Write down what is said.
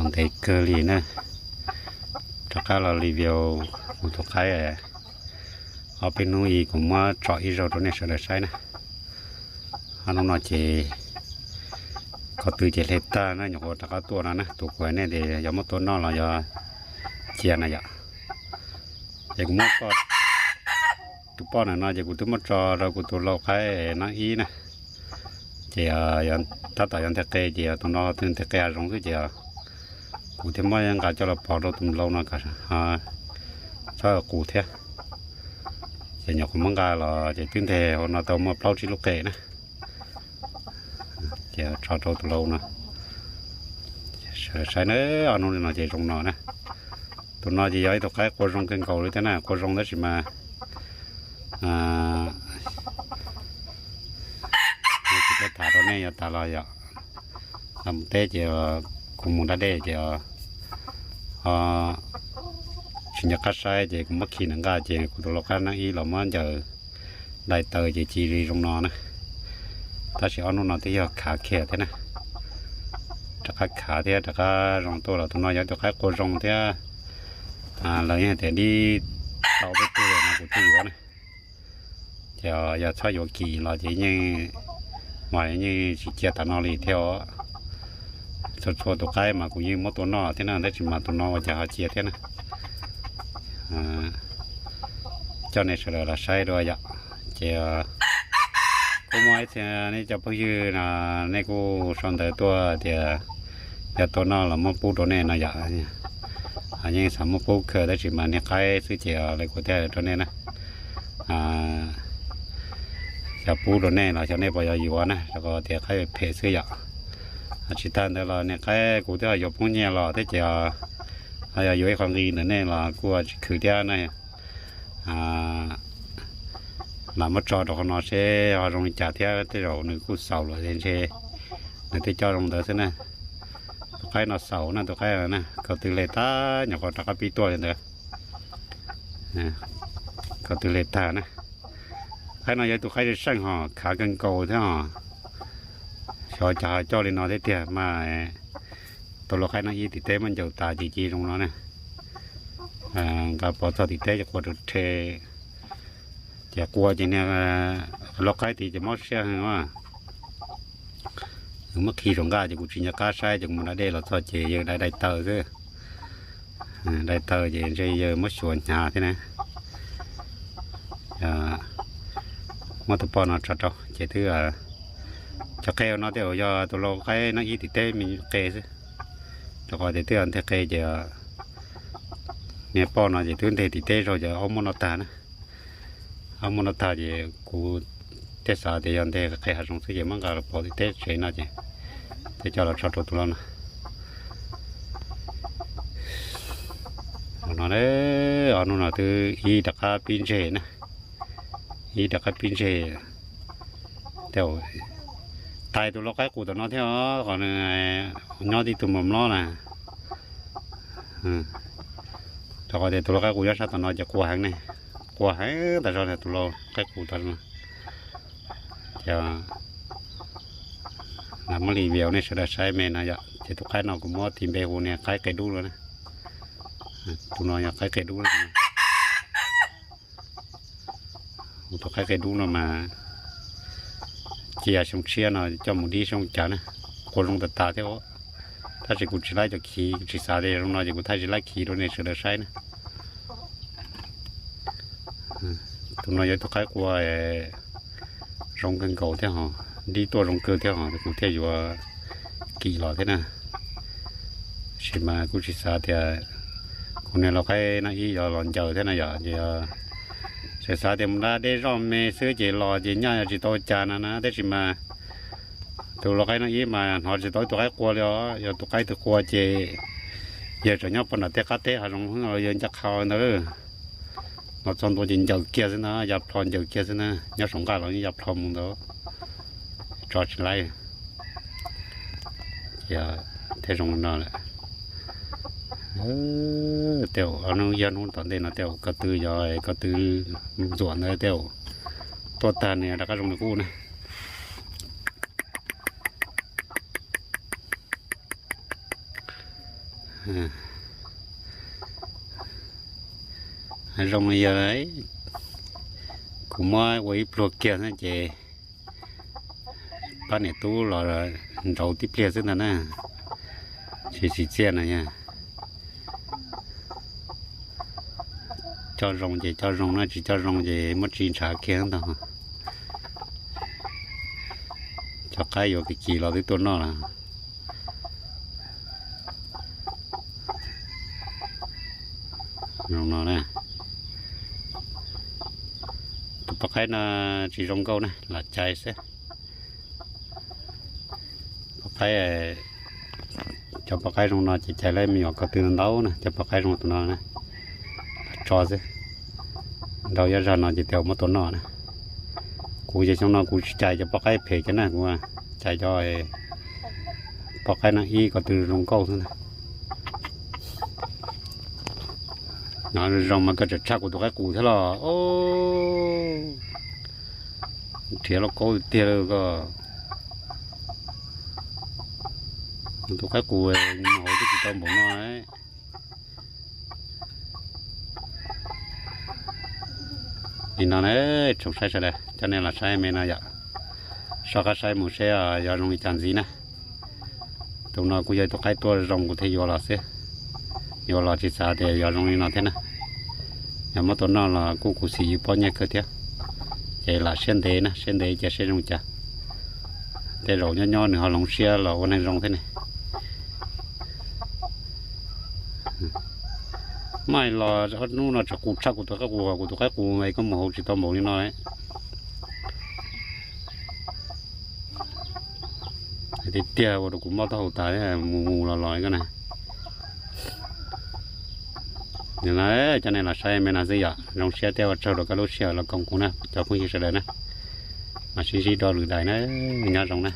Ntev kawg li na, rov qab los review kuv tus qaib ob peb hnub i kuv muab tso ib zaug rau nej sawv daws saib na. Ob hnub no ces ko tw ces hle tag na, nyuam qhuav rov qab tuaj no na, tus kuv hais nej tias yog muab tua noj los yog cia na yom. Ces kuv muab tus poj ntawm no ces kuv twb muab tso rau kuv tus lau qaib nab ib na. Ces tab tom yog nteg qe ces tus no nteg qe hav zoov xwb ces kuv thiaj muab nqa coj los pov rau tus lau no kom txhob qus thiab. Ces nyuam qhuav muab nqa los ces twb nteg hauv no tau muaj plaub tsib lub qe na. Ces tso rau tus lau no. Saib na, ob hnub no ces zoo no na. Tus no ces yog ib tug qaib qua zoo kawg nkaus li thiab na, qua zoo tab sis mas kuv thiaj tham rau nej yog tas los yom, los mus teb ces kuv mus da dej ces tsis nco qab saib ces kuv muab khi nram nqaj ces kuv tus lau qaib nab ib los muab ncaws dai taw ces ci li zoo no na. Tab sis ob hnub no twb yog khav kiag thiab na, rov qab khav thiab rov qab zoo tuaj los tus no yog tus qaib qua zoo thiab. Lawv yeej hais tias dib tau peb tug no kuv thiaj yuav na. Ces yog txhob yuav kim los ces yeej, mas yeej tsis cia tas no li thiab os. Txhua txhua tus qaib mas kuv yeej muab tua noj thiab na, tab sis mas tus no ua cas ho cia thiab na. Coj nej sawv daws los saib dua yom. Ces kuj muaj ib txhia nej cov phooj ywg no nej kuj sau ntawv tuaj tias yog tua noj los muab pub rau nej no yom. Yeej xav muab pub kawg tab sis mas niag qaib xwb ces lawv kuv thiaj rau nej na. Xyov pub rau nej los xyov nej puas yuav yuav na, rau qhov tias qaib phem xwb yom. Tsis tag ntawd los niag qaib kuv twb ho yuav poob nyiaj los thiab ces ho yog yuav ib qho nqi ntawm nej los kuj tsis khwv thiab na. Lam muab tso rau qhov no seb ho zoo li cas thiab, tej zaum nws kuj xaus lawm ntshe nws thiaj coj zoo ntawd xwb na. Tus qaib no xaus na, tus qaib no na, ko tw hle tag nyuam qhuav rov qab pib tuaj li ntawd. Ko tw hle tag na. Qaib no yog tus qaib seej hos khav kawg nkaus thiab hos. Xyov cas ho coj li no thiab tiag mas. Tus lau qaib no ib tim teb muab ncaws tas ces ci zoo no na. Nqa pov txog tim teb ces qua rhe, ces qua ces niag lau qaib tid ces mob siab heev os. Muab khi saum nqaj ces kuv tsis nco qab saib ces kuv mus da dej los txog ces yawg dai dai taw xwb. Dai taw ces ntshe yawg muab xyuas hnyav thiab na. Muab tus poj no tso rau ces twb, cov qe no tej zaum yog tus lau qaib no ib tim teb me qe xwb, rau qhov tias twb yog nteg qe ces niag poj no ces twb nteg tim teb zog ces aub muab noj tag na. Aub muab noj tag ces kuv thiaj xav tias yog nteg qe hav zoov xwb ces muab nqa los pov tim teb tsev no ces thiaj coj los tso rau tus lau no. No, ob hnub no twb ib rov qab pib ntseg na, ib rov qab pib ntseg. Tej zaum tais tus lau qaib qus tom no thiab os, qhov nws nyob tib tug mos mlob na. Rau qhov tias tus lau qaib qus nyob sab tom no ces qua heev ne, qua heev tas zog tus lau qaib qus tom no. Ces muab li video nej sawv daws saib me no yom, ces tus qaib no kuv muab tis npe hu niag qaib qe dub no na. Tus no yog qaib qe dub na. Tus qaib qe dub no mas cia xyoo tshiab no coj mus dib xyoo cas na, qua zoo tas tas thiab. Tab sis kuv tsis laib cov khiv, kuv tsis xav tias zoo no ces kuv thiaj tsis laib khiv rau nej sawv daws saib na. Tus no yog tus qaib qua zoo kawg nkaus thiab hos, dib tuaj zoo kawg thiab hos, kuv thiaj yuav kim los thiab na. Tab sis mas kuv tsis xav tias kuv niag lau qaib no ib yuav los ncaws thiab no yom, tseem xav tias mus da dej zoj me xwb ces los ces nyaj yog tsis tau cas no na, tab sis mas tus lau qaib no ib mas hnov tsis tau ib tus qaib qua li os, yog tus qaib twg qua ces yawg tseem nyob puag nram tej qab teb hav zoov los yawg ncaj qha ntawd. Los txog ntua ces ncaws kiag xwb na, ya plho ncaws kiag xwb na, nyob saum nqaj los ya plho mus ntawd, tso tsis laib. Ces thiaj zoo li no lawm. Tej zaum ob hnub ib ob hnub tom ntej no tej zaum ko tw yog ko tw ntxuam ntawd tej zaum tuaj tag nws rov qab zoo li qub na. Hav zoov no yog kuv muab ua ib pluag kiag xwb ces pab niam tub los nrauv tib pliag xwb ntag na. Tsis tsim txiaj no yog coj zoo ces coj zoo na, tsis coj zoo ces muab tsis ntshav kiag ntag. Cov qaib yuav kim kim los twb tuaj noj lawm. Zoo no na. Tus poj qaib no tsis zoo nkauj na, lam cais xwb. Poj qaib, cov poj qaib zoo no ces cais lawm me nyuam ko tw ntau na, cov poj qaib zoo tus no na, lam tso xwb. Ntau ib zag no ces tias muab tua noj na. Kuv ces xyoo no kuv tsis cais cov poj qaib phem kiag na, kuv cais cov poj qaib no ib ko tw zoo nkauj xwb ntag. No zoo mas koj tseem tshaj kuv tus qaib qus thiab los. Nrhiav lauj kaub tiag tiag li koj. Tus qaib qus mus hauv twb tsis tau npaum no. Li no na, tsoom saib sawv daws, coj nej los saib me no yom. Soj qab saib mus seb yog zoo li cas ntxiv na. Tus no kuj yog tus qaib tuaj zoo kuv thiaj yuav los xwb. Yuav los tsis xav tias yog zoo li no thiab na. Yog muab tua noj los kuj khuv xim ib pob nyiaj kawg thiab. Ces lam siab ntev na, siab ntev cia seb zoo cas. Tej zaum nyob nyob nws ho hloov siab los ua neeg zoo thiab ne. Maj los ob hnub no tseem qus tshaj kuv tus qaib qus, kuv tus qaib qus es koj mus hauv tsis tau npaum li no. Tiag tiag ua rau kuv mob taub hau tas, mus mus los los koj na. Coj nej los saib me no xwb yom, zoo siab thiab ua tsaug rau koj lub sij hawm los koom kuv na cov phooj ywg sawv daws na. Mam sib ntsib rau lwm daim na, nyob zoo na.